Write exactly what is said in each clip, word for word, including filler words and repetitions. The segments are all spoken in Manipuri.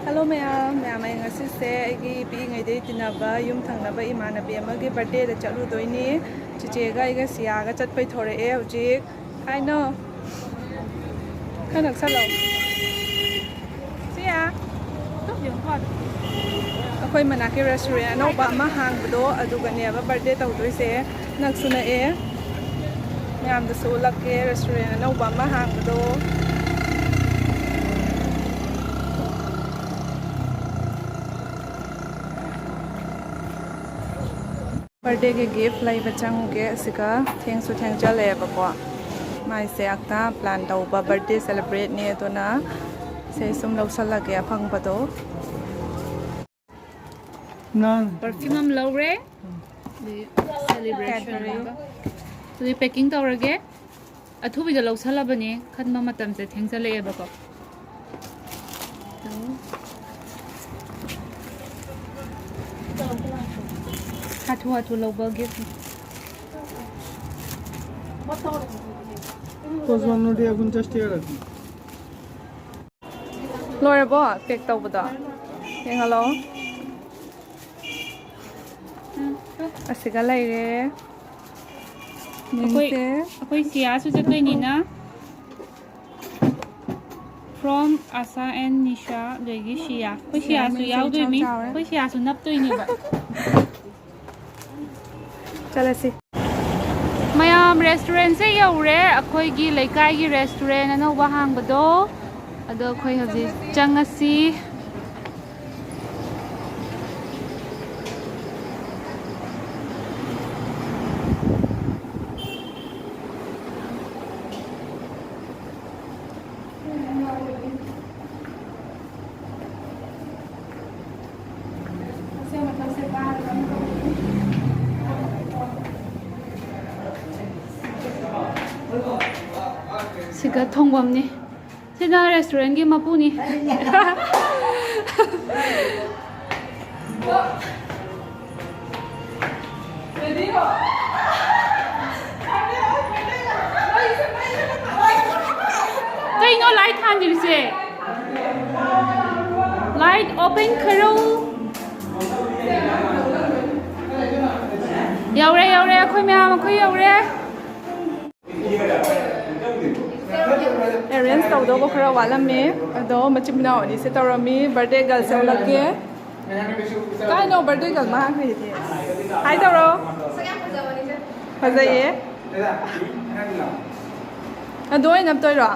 Hello ꯃꯌꯥꯝ, ꯃꯌꯥꯝ, ꯑꯩ ꯉꯁꯤꯁꯦ ꯑꯩꯒꯤ ꯄꯤꯛꯏꯉꯩꯗꯒꯤ ꯇꯤꯟꯅꯕ ꯌꯨꯝ ꯊꯪꯅꯕ ꯏꯃꯥꯟꯅꯕꯤ ꯑꯃꯒꯤ birthdayꯗ ꯆꯠꯂꯨꯗꯣꯏꯅꯤ꯫ ꯆꯤꯆꯦꯒ ꯑꯩꯒ ꯁꯤꯌꯥꯒ ꯆꯠꯄꯩ ꯊꯣꯔꯛꯑꯦ ꯍꯧꯖꯤꯛ꯫ ꯀꯥꯏꯅꯣ? ꯈꯔ ꯅꯛꯁꯜꯂꯣ꯫ ꯁꯤꯌꯥ꯫ ꯑꯩꯈꯣꯏ ꯃꯅꯥꯛꯀꯤ restaurant ꯑꯅꯧꯕ ꯑꯃ ꯍꯥꯡꯕꯗꯣ ꯑꯗꯨꯒꯅꯦꯕ birthday ꯇꯧꯗꯣꯏꯁꯦ꯫ ꯅꯛꯁꯨ ꯅꯛꯑꯦ꯫ ꯃꯌꯥꯝꯗꯁꯨ ꯎꯠꯂꯛꯀꯦ restaurant ꯑꯅꯧꯕ ꯑꯃ ꯍꯥꯡꯕꯗꯣ꯫ Birthdayꯒꯤ gift ꯂꯩꯕ ꯆꯪꯉꯨꯒꯦ꯫ ꯑꯁꯤꯒ ꯊꯦꯡꯁꯨ ꯊꯦꯡꯖꯜꯂꯛꯑꯦꯕꯀꯣ꯫ ꯃꯥꯏꯁꯦ ꯑꯛꯇ plan ꯇꯧꯕ birthday celebrateꯅꯦ, ꯑꯗꯨꯅ ꯁꯦ ꯁꯨꯝ ꯂꯧꯁꯜꯂꯒꯦ ꯑꯐꯪꯕꯗꯣ꯫ Perfume ꯑꯃ ꯂꯧꯔꯦ꯫ ꯑꯗꯩ celebration Cadbury ꯑꯃꯒ꯫ ꯑꯗꯨꯗꯤ packing ꯇꯧꯔꯒꯦ꯫ ꯑꯊꯨꯕꯤꯗ ꯂꯧꯁꯜꯂꯕꯅꯦ, ꯈꯟꯕ ꯃꯇꯝꯁꯦ ꯊꯦꯡꯖꯜꯂꯛꯑꯦꯕꯀꯣ꯫ ꯍꯥꯊꯨ ꯍꯥꯊꯨ ꯂꯧꯕ gift꯫ ꯄꯣꯠꯁꯣꯝꯅꯗꯤ ꯑꯩꯈꯣꯏ just here ꯂꯣꯏꯔꯕꯣ pack ꯇꯧꯕꯗꯣ? ꯌꯦꯡꯍꯜꯂꯣ꯫ ꯑꯁꯤꯒ ꯂꯩꯔꯦ꯫ ꯑꯩꯈꯣꯏ ꯃꯤꯡꯁꯦ ꯑꯩꯈꯣꯏ ꯁꯤꯌꯥꯁꯨ ꯆꯠꯇꯣꯏꯅꯤꯅ꯫ From Asa and Nisha, ꯑꯗꯒꯤ ꯁꯤꯌꯥ꯫ ꯑꯩꯈꯣꯏ ꯁꯤꯌꯥꯁꯨ ꯃꯤꯡꯁꯦ ꯌꯥꯎꯗꯣꯏ ꯏꯆꯥꯎ ꯃꯤ꯫ ꯆꯥꯎꯔꯦ꯫ ꯑꯩꯈꯣꯏ ꯁꯤꯌꯥꯁꯨ ꯅꯞꯇꯣꯏꯅꯦꯕ꯫ ꯆꯠꯂꯁꯤ꯫ ꯃꯌꯥꯝ restaurantꯁꯦ ꯌꯧꯔꯦ꯫ ꯑꯩꯈꯣꯏꯒꯤ ꯂꯩꯀꯥꯏꯒꯤ restaurant ꯑꯅꯧꯕ ꯍꯥꯡꯕꯗꯣ꯫ ꯑꯗꯣ ꯑꯩꯈꯣꯏ ꯍꯧꯖꯤꯛ ꯆꯪꯉꯁꯤ꯫ ꯁꯤꯒ ꯊꯣꯡꯐꯝꯅꯤ꯫ ꯁꯤꯅ restaurantꯀꯤ ꯃꯄꯨꯅꯤ꯫ ꯀꯩꯅꯣ light ꯊꯥꯟꯗ꯭ꯔꯤꯁꯦ? Light open ꯈꯔꯣ꯫ ꯌꯧꯔꯦ, ꯌꯧꯔꯦ, ꯑꯩꯈꯣꯏ ꯃꯌꯥꯝ ꯑꯩꯈꯣꯏ ꯌꯧꯔꯦ꯫ Arrange ꯇꯧꯗꯧꯕ ꯈꯔ ꯋꯥꯠꯂꯝꯃꯦ꯫ ꯑꯗꯣ ꯃꯆꯤꯟ ꯃꯅꯥꯎ ꯑꯅꯤꯁꯦ ꯇꯧꯔꯝꯃꯤ꯫ Birthday girl ꯁꯦ ꯎꯠꯂꯛꯀꯦ꯫ ꯀꯥꯏꯅꯣ birthday girl ꯃꯥꯡꯈ꯭ꯔꯤꯗꯤ? Hi ꯇꯧꯔꯣ꯫ ꯐꯖꯩꯌꯦ꯫ ꯑꯗꯨ ꯑꯣꯏꯅ ꯅꯞꯇꯣꯏꯔꯣ?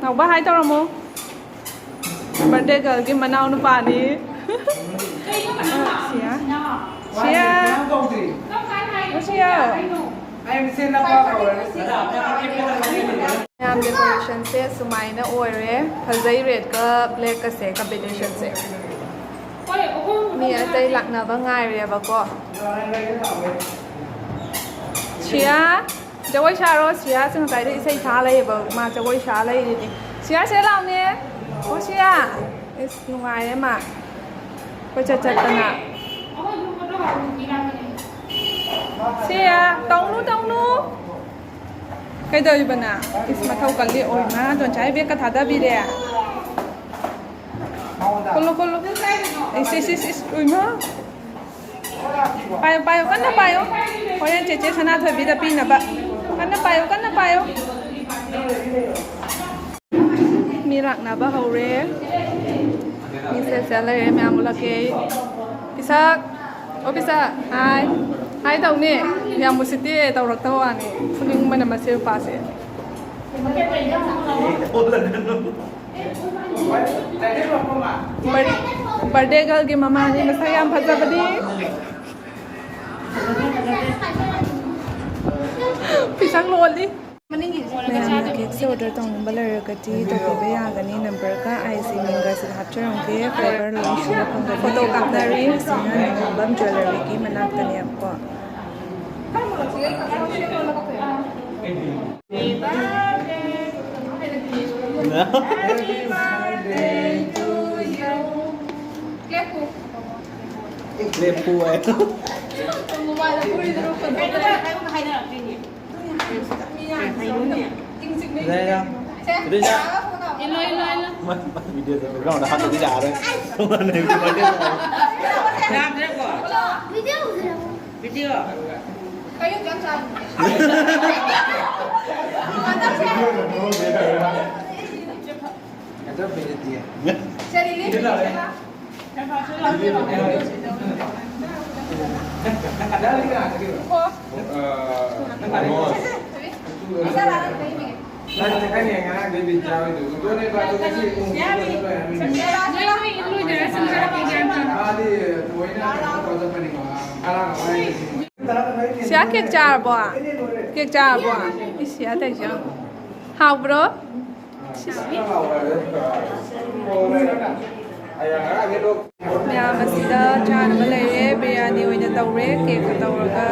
ꯅꯥꯎꯕ hi ꯇꯧꯔꯝꯃꯣ꯫ Birthday girl ꯒꯤ ꯃꯅꯥꯎ ꯅꯨꯄꯥꯅꯤ꯫ ꯁꯤꯌꯥ꯫ ꯁꯤꯌꯥ꯫ ꯑꯣ, ꯁꯤꯌꯥ꯫ ꯃꯌꯥꯝ decoration ꯁꯦ ꯁꯨꯃꯥꯏꯅ ꯑꯣꯏꯔꯦ꯫ ꯐꯖꯩ, red ꯀ black ꯀꯁꯦ combination ꯁꯦ꯫ ꯃꯤ ꯑꯇꯩ ꯂꯥꯛꯅꯕ ꯉꯥꯏꯔꯦꯕꯀꯣ꯫ ꯁꯤꯌꯥ꯫ ꯖꯒꯣꯏ ꯁꯥꯔꯣ, ꯁꯤꯌꯥꯁꯦ ꯉꯁꯥꯏꯗ ꯏꯁꯩ ꯁꯥ ꯂꯩꯌꯦꯕ, ꯃꯥ ꯖꯒꯣꯏ ꯁꯥ ꯂꯩꯔꯤꯅꯦ꯫ ꯁꯤꯌꯥ ꯁꯤꯗ ꯂꯥꯎꯅꯦ꯫ ꯑꯣ ꯁꯤꯌꯥ꯫ ꯏꯁ ꯅꯨꯡꯉꯥꯏꯔꯦ ꯃꯥ꯫ ꯀꯣꯏꯆꯠ ꯆꯠꯇꯅ꯫ ꯁꯤꯌꯥ, ꯇꯧꯅꯨ, ꯇꯧꯅꯨ꯫ ꯀꯩꯗꯧꯔꯤꯕ ꯅꯪ? ꯏꯁ ꯃꯊꯧ ꯀꯜꯂꯤ꯫ ꯑꯣꯏꯃꯥ, ꯗꯣꯟꯆꯥꯏ bag ꯀ ꯊꯥꯗꯕꯤꯔꯦ꯫ ꯀꯨꯜꯂꯨ, ꯀꯨꯜꯂꯨ꯫ ꯏꯁ, ꯏꯁ, ꯏꯁ, ꯏꯁ, ꯎꯏꯃꯥ꯫ ꯄꯥꯏꯌꯨ, ꯄꯥꯏꯌꯨ, ꯀꯟꯅ ꯄꯥꯏꯌꯨ꯫ ꯍꯣꯔꯦꯟ ꯆꯦꯆꯦ ꯁꯅꯥꯊꯣꯏꯕꯤꯗ ꯄꯤꯅꯕ꯫ ꯀꯟꯅ ꯄꯥꯏꯌꯨ, ꯀꯟꯅ ꯄꯥꯏꯌꯨ꯫ ꯃꯤ ꯂꯥꯛꯅꯕ ꯍꯧꯔꯦ꯫ ꯃꯤ ꯁꯦ ꯁꯦ ꯂꯩꯔꯦ, ꯃꯌꯥꯝ ꯎꯠꯂꯛꯀꯦ ꯑꯩ꯫ ꯄꯤꯁꯛ, ꯑꯣ ꯄꯤꯁꯛ, hi꯫ Hi ꯇꯧꯅꯦ꯫ ꯌꯥꯝ ꯎꯁꯤꯠꯇꯦ, ꯇꯧꯔꯛꯇꯕ ꯋꯥꯅꯤ꯫ ꯐꯨꯅꯤꯡꯕꯅ ꯃꯁꯤ ꯅꯨꯄꯥꯁꯦ꯫ Birth-, birthday girl ꯒꯤ ꯃꯃꯥꯅꯤ, ꯃꯁꯛ ꯌꯥꯝ ꯐꯖꯕꯅꯤ꯫ ꯄꯤꯁꯛ ꯂꯣꯜꯂꯤ꯫ ꯃꯌꯥꯝꯅ cake ꯁꯦ order ꯇꯧꯅꯤꯡꯕ ꯂꯩꯔꯒꯗꯤ ꯇꯧꯕꯤꯕ ꯌꯥꯒꯅꯤ꯫ Number ꯒ ꯑꯩꯒꯤ ꯃꯤꯡꯒ ꯁꯤꯗ ꯍꯥꯞꯆꯔꯝꯒꯦ꯫ Flavour ꯂꯣꯏ ꯁꯨꯅ ꯐꯪꯒꯅꯤ꯫ Photo ꯀꯥꯞꯅꯔꯤ꯫ ꯁꯤꯅ ꯅꯤꯡꯉꯣꯝꯕꯝ jewellery ꯒꯤ ꯃꯅꯥꯛꯇꯅꯦꯕꯀꯣ꯫ ꯂꯦꯞꯄꯨ ꯍꯥꯏ꯫ ꯌꯥꯏ, ꯌꯥꯏ꯫ ꯑꯗꯨꯏ ꯌꯥ-, ꯏꯜꯂꯣ, ꯏꯜꯂꯣ, ꯏꯜꯂꯣ꯫ ꯃꯥ, ꯃꯥ video ꯗ background ꯗ ꯍꯥꯞꯇꯗꯤ ꯌꯥꯔꯣꯏ꯫ ꯇꯣꯉꯥꯟꯅ video ꯌꯥꯗ꯭ꯔꯦꯀꯣ? ꯚꯤꯗꯤꯑꯣ꯫ ꯚꯤꯗꯤꯑꯣ꯫ ꯀꯩ ꯌꯦꯟꯖꯥꯡ ꯆꯥꯔꯤꯒꯦ? ꯍꯟꯗꯛꯁꯦ꯫ ꯆꯠꯂꯤꯅꯦ꯫ ꯁꯤꯌꯥ, ꯀꯦꯛ ꯆꯥꯔꯕꯣ? ꯀꯦꯛ ꯆꯥꯔꯕꯣ? ꯏꯁ, ꯁꯤꯌꯥ ꯇꯧꯏꯁꯦ ꯌꯦꯡꯉꯣ꯫ ꯍꯥꯎꯕ꯭ꯔꯣ? ꯃꯌꯥꯝ ꯑꯁꯤꯗ ꯆꯥꯅꯕ ꯂꯩꯔꯦ, ꯕꯤꯔꯌꯥꯅꯤ ꯑꯣꯏꯅ ꯇꯧꯔꯦ, ꯀꯦꯛꯀ ꯇꯧꯔꯒ꯫